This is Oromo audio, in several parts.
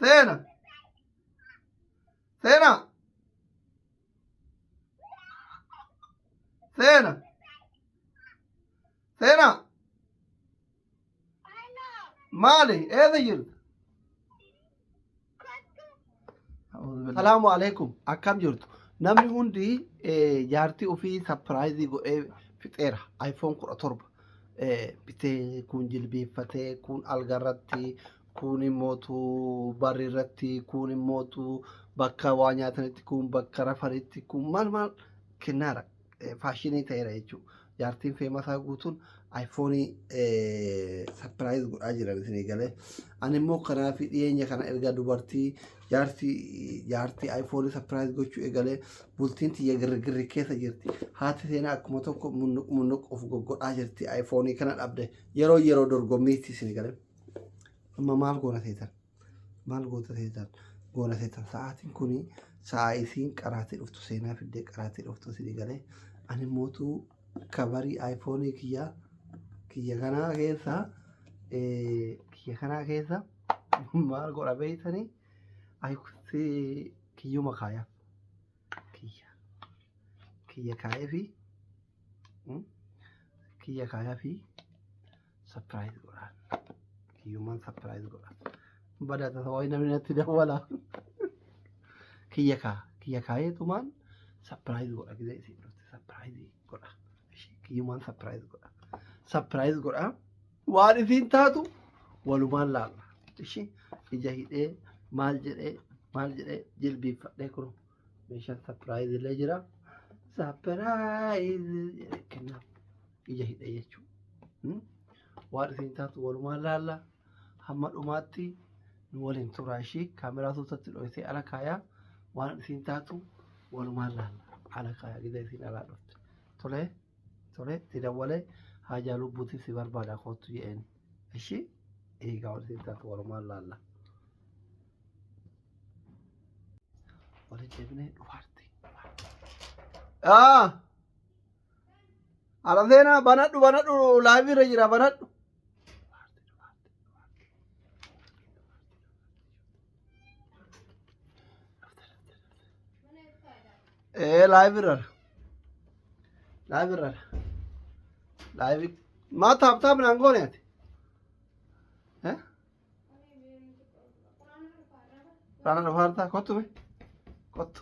Seena. Seena. Seena. Seena. Maali? Eessa jirta? Salaamu alaikum. Akkam jirtu? Namni hundi jaartii ofii sapiraayizii godhee fixeera. iPhone 17 bitee kun jilbeeffatee, kun algarratti, kun immootu barri irratti, kun immootu bakka waa nyaatanitti, kun bakka rafanitti, kun maal maal kennaara. Faashinii ta'eera jechuudha. Jaartiin feemasaa guutuun iPhone surprise godhaa jiran isinii galee. Ani immoo kanaaf dhiyeenya kana erga dubartii jaartii iPhone surprise gochuu eegalee bultiin tiyya girgirri keessa jirti. Haati seenaa akkuma tokko munnuq munnuq of goggodhaa jirti iPhone kana dhabde yeroo yeroo dorgommiitti isinii galee. Amma maal goona seetan? Maal goota seetan? Goona seetan sa'aatiin kuni sa'a isiin qaraatii dhuftu seenaa fiddee qaraatii dhuftu isinii galee. Ani mootuu kabarii iPhone kiyya kiyya kanaa keessa kiyya kanaa keessa maal godha beektanii kiyyuma kaayaaf kiyya kiyya kaayee fi kiyya kaayaa fi surprise godhaan kiyyummaan surprise godha badaa tasa wayi namni natti dawwala kiyya kaa kiyya kaayeetumaan surprise godha gizee isiin dhufte surprise godha kiyyumaan surprise godha surprise godha waan isiin taatu walumaan laalla ishi ija hidhee maal jedhee maal jedhee jilbiiffadhee kun meeshaan surprise illee jira surprise jedhee kennaaf ija hidhee jechuudha. Waan isiin taatu walumaan laalla hamma dhumaatti nu waliin turaa ishii kaameraa suutatti dho'isee ala kaayaa waan isiin taatu walumaan laalla ala kaayaa gida isiin alaa dhufte. Tolee tolee itti dawwalee haajaa lubbuutiin si barbaada kootu jedheen ishii eegaa waan isiin taatu walumaan laalla. Walitti deebinee dhufaarti. Ala seenaa banadhu banadhu laayivii irra jira banadhu. Ee laayivii irra. Laayivii irra. Laayivii maa taap taap naan goone ati? Eh? Raana dhufaartaa kottu mee? Kottu.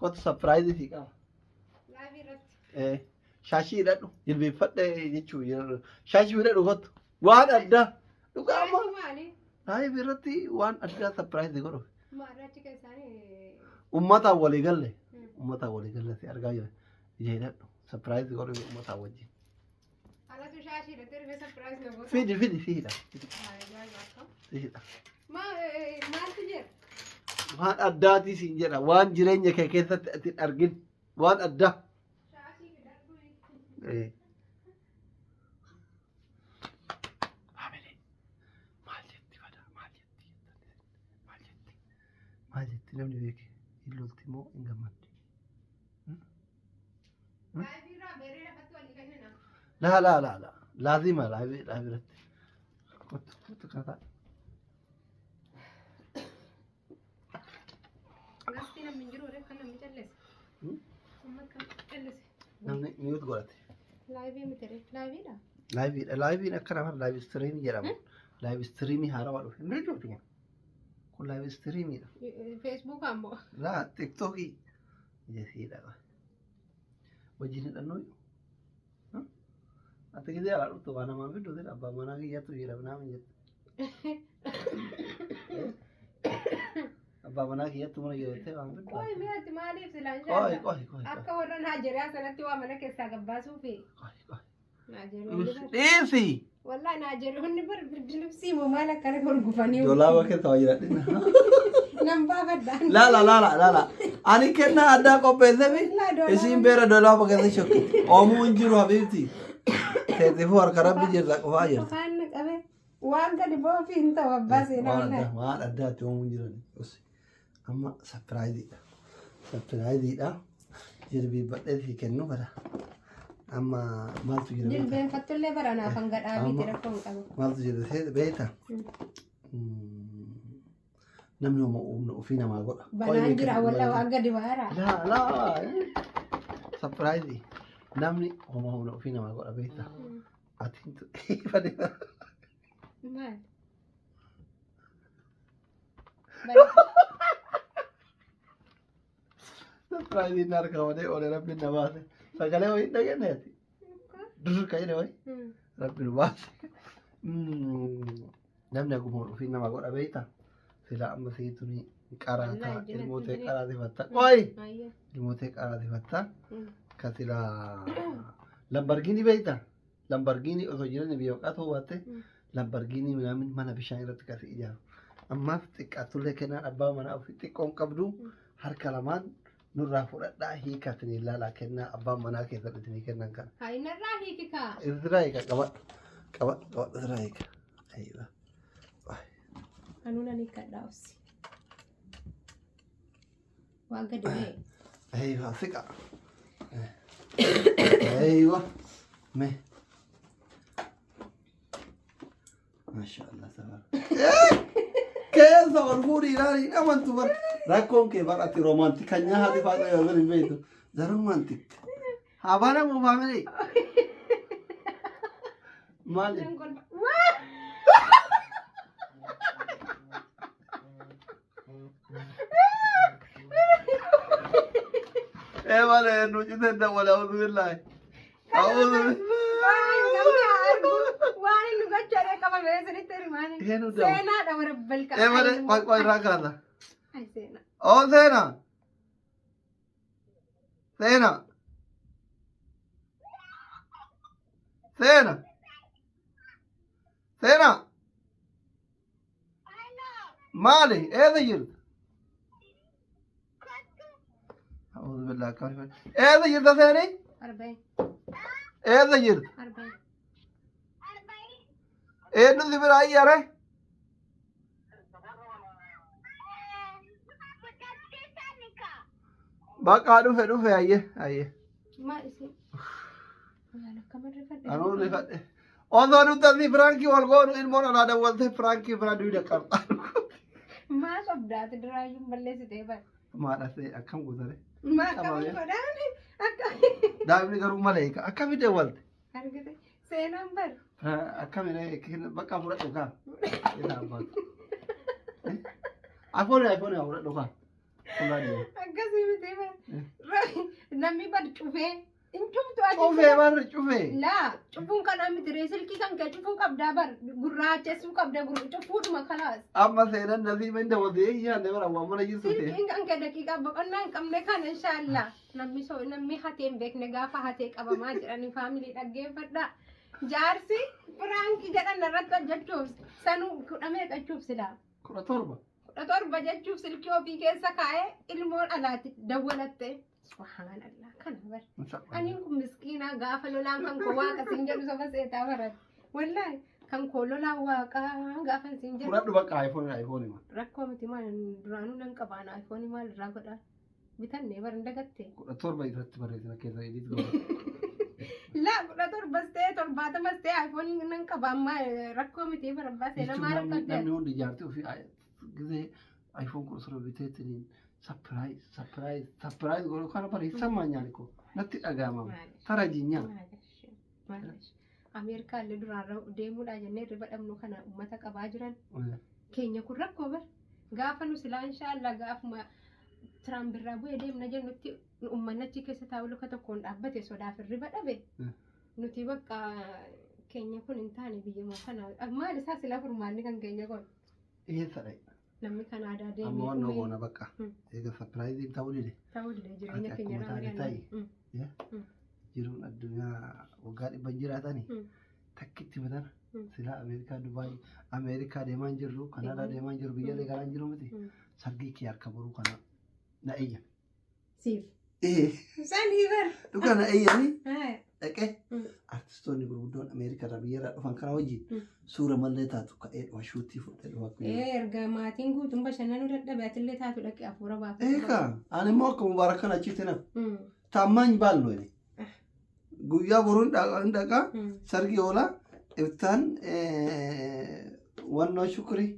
Kottu sapiraayizii sii qaba. Shaashii hidhadhu jilbeeffadhe jechuu shaashii hidhadhu kottu. Waan addaa dhugaa amma laayivii irratti waan addaa sapiraayizii godhu. Uummataan walii galle uummataan walii galle si argaa jira. Ija hidhadhu sapiraayizii godhu uummataan wajjin. Alatu shaashii hidhatee dhufee surprise na goota. Fidi fidi si hidha. Si hidha. Maaltu jira? Waan addaatii siin jedha waan jireenya kee keessatti ati hin argin waan addaa. Shaashii hidhadhu. Family maal jetti badaa maal jetti maal jetti maal jetti namni beeke hin lolti moo hin gammaddi? Laayivii irraa beeree lafatti walii kennina. Laa laa laa laa laazima laayivii laayivii irratti. Kottu kottu kana ta'a. Gaastii namni hin jiru kan namni callise. Amma akkam callise. Namni mute godhate. Laayivii miti ree. Laayiviidha. Laayiviidha. Laayiviin akka nama live streamii jedhama. Live streamii haarawaa dhufe. Hin beektu kun. Kun live streamiidha. Feesbuuk ammoo. Laa tiktookii. Jesiidha. Wajjin hidhannoo. Ati gisee alaa dhuftu waa namaan fiddu sila abbaa manaa kiyyattu jira minaamin jette. Abbaa manaa kiyyattu mana jira jettee waan fiddu. Qoy mee ati maaliif silaan Qoy shaalla? qoy qoy. Akka warra Naajeriyaa sanatti waa mana keessaa gabbaasuufi. Qoy qoy. Naajeriyoonni bar. Dhiisi. Wallaahi Naajeriyoonni bar birdilibsii moo maal akkana gurgufanii. Dolaaba keessa waa jira dhinna. Nan baafadhaan. Laala laala laala. Ani kennaa addaa qopheessefi isiin beera dolaaba keessa shokkiti. Oomuu hin jiru habiibti. Teetifuu harka rabbi jirta qofaa jirta. Qofaan na qabe. Waan gadi boofi hin ta'u abbaa seenaa Waan wallaahi. addaa waan addaatti oomuu hin jiran. Amma sapiraayiziidha. Sapiraayiziidha. Jilbiibbadhee sii kennu bara. Amma maaltu jira beektaa? Jilbeenfattullee bara naaf hanga dhaabiiti Amma- rakkoo hin qabu. Maaltu jira beektaa? Namni homo humna ofii namaa godha. Banaan jira walla waan gadi baara. Laa laa. Surprise. Namni homo humna ofii namaa godha beektaa. Ati Maal? Surprise inni harkaa malee oole rabbiin na baase. Sagalee wayii hin dhageenye ati. Dur ka jedhe wayii. Rabbi nu baase. Namni haguma ofii nama godha beektaa. Silaa amma siituni qaraataa ilmootee qaraatifatta. Qoyi! Ilmootee qaraatifatta. Ka silaa Lamborghini beektaa? Lamborghini osoo jireenya biyya baqaa ta'uu baatte Lamborghini minaamin mana bishaan irratti kasi ijaaru. Ammaaf xiqqaattullee kennaan abbaa manaa ofii xiqqoon qabdu harka lamaan nurraa fudhadhaa hiikaa isinii ilaalaa kennaa abbaan manaa keessan isinii kennan kana. Haa innarraa hiiki kaa. Irraa hiika qabadhu qabadhu qabadhu irraa hiika. Ayiwa. Anuu nan hiikkadhaa obsi. Waan gadi ba'e. Ayiwa siqa. Ayiwa. Mee. Maashaallah tabarak. Keessa ol fuudhii ilaali hin amantu bar. Rakkoon kee bar ati romantic kan nyaati fa'aa yoo hin beektu. The romantic. Haa banamu family. Maali? Nan kolfa. Waa! Ee malee nu citee dawwala a'uudhu billaahi. A'uudhu Waan namni haa argu. billaahi. Waan inni gochaadha qabame isinitti hirmaani. Eenyu dawa? Seenaadha warra balqa. Ee malee qoy qoy irraa kaasa. Ay seenaa. Oo seenaa. Seenaa. Seenaa. Seenaa. Maali? Eessa jirta? A'uudhu billaahi akkam. Eessa jirta Seenii? Arba'in. Eessa jirta? Arba'in. Eenyu si bira ayyare? Bakka dhufe dhufe ayye ayye. Maal isin? Waan akkam rifadhe. Anuu rifadhe. Osoo nuti asii firaankii wal goonu ilmoon alaa dawwaltee firaankii bira duwida qarxaa. Maa sobdaati duraayyuu balleessitee bara. Maal asee akkam gootare? Maa akkam Qabamee. godhaan akka Daa'imni garuu maleeka akkami dawwalte? argite seenaan bara. Akkami bakka fudhadhu kaa. Isa abbaatu. Afoon afoon fudhadhu kaa. Fuulaa deema. Akkasii miti bara. Namni bar cufee hin cuftu ati. Cufee barri cufee. Laa cufuun kanaa miti ree silkii kan kee cufuu qabdaa bar gurraachessuu qabda cufuudhuma kalaas. Amma seenan nasiiba hin dawwalte yaadne bara waan mana jirtu ta'e. Silkiin kan kee daqiiqaa boqonnaa hin qabne kana inshaallah. Namni so namni hatee hin beekne gaafa hatee qabamaa jedhanii faamilii dhaggeeffadhaa. Jaarsi piraankii jedhan irratti hojjechuuf sanuu kudha meeqachuuf silaa. 17. 17 jechuuf silkii ofii keessa kaa'ee ilmoon alaatti dawwalatte. Subhaanallah kana bar. Aniin kun miskiinaa gaafa lolaan kan koo waaqa siin jedhu soba seetaa barate. Wallaahi kan koo lolaan waaqa gaafa siin jedhu. Fudhadhu bakka iPhone iPhone ma. Rakkoo miti maal duraanuu nan qabaana iPhone maal irraa godhaa. Bitannee bar hin dagatte. 17 irratti barreessina keessa edit godha. Laa 17s ta'e 70s ta'e iPhone nan qaba amma rakkoo miti bar abbaa seenaa Jechuun maal namni akka namni hundi jaartii ofii gisee iPhone 17 biteetiin surprise surprise surprise godhu kana bara hin nyaani ko natti dhaga'ama. Tara jinyaa. Ameerikaa illee duraan deemuudha jennee riba dhabnu kana uummata qabaa jiran. Keenya kun rakkoo bar. Gaafa nu silaa inshaallah gaafuma Tiraamp irraa bu'ee deemna jennutti uummanni achi keessa taa'u luka tokkoon dhaabbate sodaaf hirriba dhabe. Nuti bakka keenya kun hin taane biyyuma kana maal isaa silaa furmaanni kan keenya kun. Eessa dhaye? Namni Kanaadaa deemee Amma waan dhumee goona bakka. Eega surprise ta'uu dide. Ta'ullee jireenya Ati keenya akkuma irraa taate ta'i. mari'anna. Jiruun addunyaa waggaa dhibban jiraatani. Takkitti matana. Silaa Ameerikaa Dubaay Ameerikaa deemaa hin jirru Kanaadaa deemaa hin jirru biyyaalee kanaa hin jiru miti. Sargii kee harka boruu kana na eeyyan. Siif. Ee Sanii bar. dhugaa na eeyyanii Haa. dhaqee artistoonni gurguddoon Ameerikaa irraa biyya irraa dhufan kana wajjin Mm. suura mallee taatu ka'ee dhufa shuutii fudhee dhufa akkuma. Ee erga maatiin guutuun bashannanuu dadhabe atillee taatu dhaqee hafuura baafatu. Eegaa ani immoo akka mubaarak kana achitti nafu. Taammaan baalnu inni. Guyyaa boruu hin dhaqaa sargii oolaa iftaan wannoo shukrii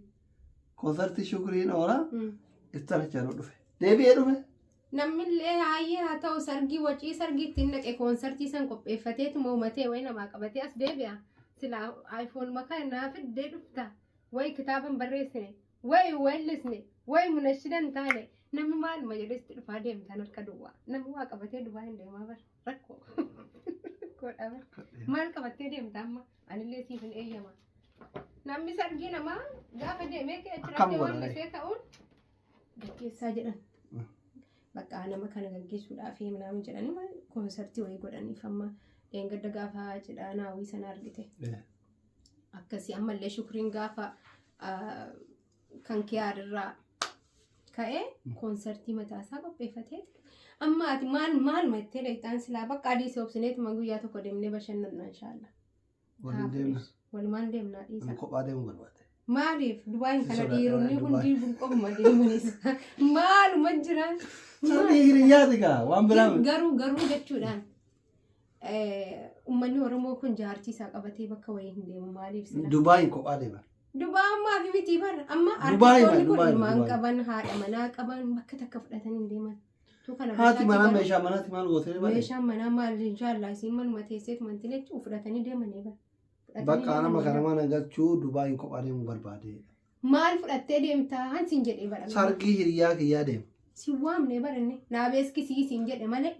Koonsartii Shukriin oola. Iftaan achi dhufe. Deebi'ee dhufe. Namnillee hayyee haa ta'u, sargii wacii sargii ittiin naqe koonsartii san qopheeffateetu moomatee wayi namaa qabatee as deebi'a. Silaa iPhone makaa naa fiddee dhufta. Wayi kitaaban barreessine, wayi weellisne, wayi munashidan taane, namni maaluma jedhee dhufaa deemtaan harka duwwaa. Namni waa qabatee duwwaa hin deemaa bara rakkoo. Rakkoodha bara. Maal qabattee deemta amma? Anillee siif hin eeyyama. Namni sargii namaa gaafa deemee Akkam achirratti godha weellisee ka'uun gaggeessaa jedhan. Bakka nama kana gaggeessuudhaaf minaamin jedhanii koonsartii wayii godhaniif amma dheengadda gaafa cidhaa naawwii sana argite. Akkasii ammallee Shukriin gaafa kan kiyaarirraa ka'ee koonsartii mataasaa qopheeffatee, amma ati maal maaluma itti dheeyxaan silaa bakka adii si obsineetuma guyyaa tokko deemnee bashannanna inshaallah. Waliin deemna. Walumaan deemnaa dhiisa. Ani kophaa deemuu barbaade. Maaliif Dubaayin Si kana sodaadha, dhiironni Dubaay. hundi qofuma deemanis maaluma jiraan. Sargii hiriyyaati gaa waan biraa miti. Garuu jechuudhaan uummanni Oromoo kun jaartii isaa qabatee bakka wayii hin deemu, maaliif sila? Dubaayin kophaa deeman. Dubaa ammaa fi miti bara amma Dubaayi artistoonni kun Dubaayi, ilmaan Dubaayi. qaban, haadha manaa qaban, bakka takka fudhatanii hin deeman. Tu kana Haati biraatti manaa garuu meeshaa manaatti maal gootee bahe? Meeshaan manaa maal, inshaallah isiin manuma teesseet manti jechuun fudhatanii deemanii bara. Fudhatanii Bakka nama deemanii kana bara. mana galchuu Dubaayin kophaa deemuu barbaade. Maal fudhattee deemtaa hansiin jedhee bara. Sargii hiriyyaa kiyyaa deema. Si waamne baranne naa beeskisii siin jedhe malee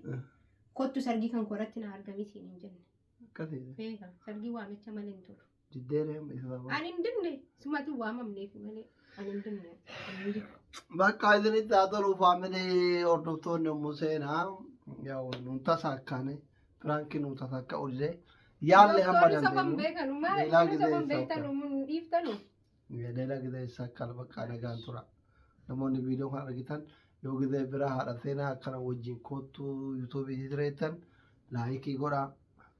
kottu sargii kan koratti na argamii siin hin jenne. Akkasii. Beeka, sargii waamicha malee hin tolu. Diddeeree amma isa sababa. Ani hin dinne, sumatu waamamneef malee ani hin dinne. Ani hin dinne. Bakka isinitti haa tolu, family, hordoftoonni yommuu seenaa yaa nuun tasa akkaane prank nuun tasa akka ollee yaallee hamma Doktorri soban dandeenyu. beekanu maal Leelaa isin gizee soban isa beektanu mun dhiiftanu. Leelaa gizee isa akka bakka nagaan tura. Namoonni viidiyoo kana argitan yoo gizee biraa haadha seenaa akkana wajjin koottuu YouTube jireettan, like godhaa,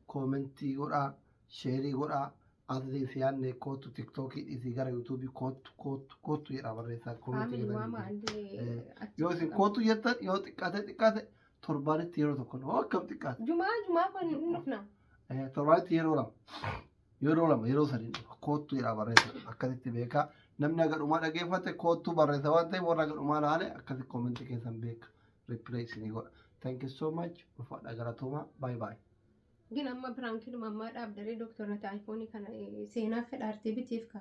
comment godhaa, share godhaa. Asii si yaadne koottu, TikTok dhiisii gara YouTube koottu, koottu, koottu jedhaa barreessaa comment Family waama keessan. allee achi Yoo isin koottu jettan, yoo xiqqaate xiqqaate torbaanitti yeroo tokko, hoo akkam xiqqaate. Jumaa jumaa kun hin dhufna. Torbaanitti yeroo lama, yeroo lama, yeroo sadi koottu jedhaa barreessa, akkasitti beekaa. Namni haga dhumaa dhageeffate koottuu barreessa waan ta'eef, warra haga dhumaa laale akkasi comment keessan beeka, reply isinii godha. Thank you so much. Ulfaadha, galatooma, bye bye. Gin amma prankiidhuma ammaa dhaabdaree dooktorata iPhone kana seenaa fedhaartee bitiif kaa.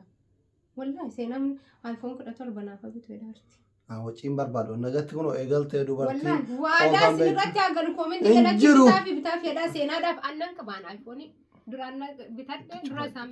Wallaahi seenaan iPhone 17 naaf bitu fedhaarti. Waciin barbaadu nagatti kun eegaltee dubartii. Wallaahi waadaa Oofaan isin irratti haa galu, comment Hin jalatti jiru. bitaa fi bitaaf jedhaa, seenaadhaaf annan qabaan iPhone duraan bitadhe dura isaan.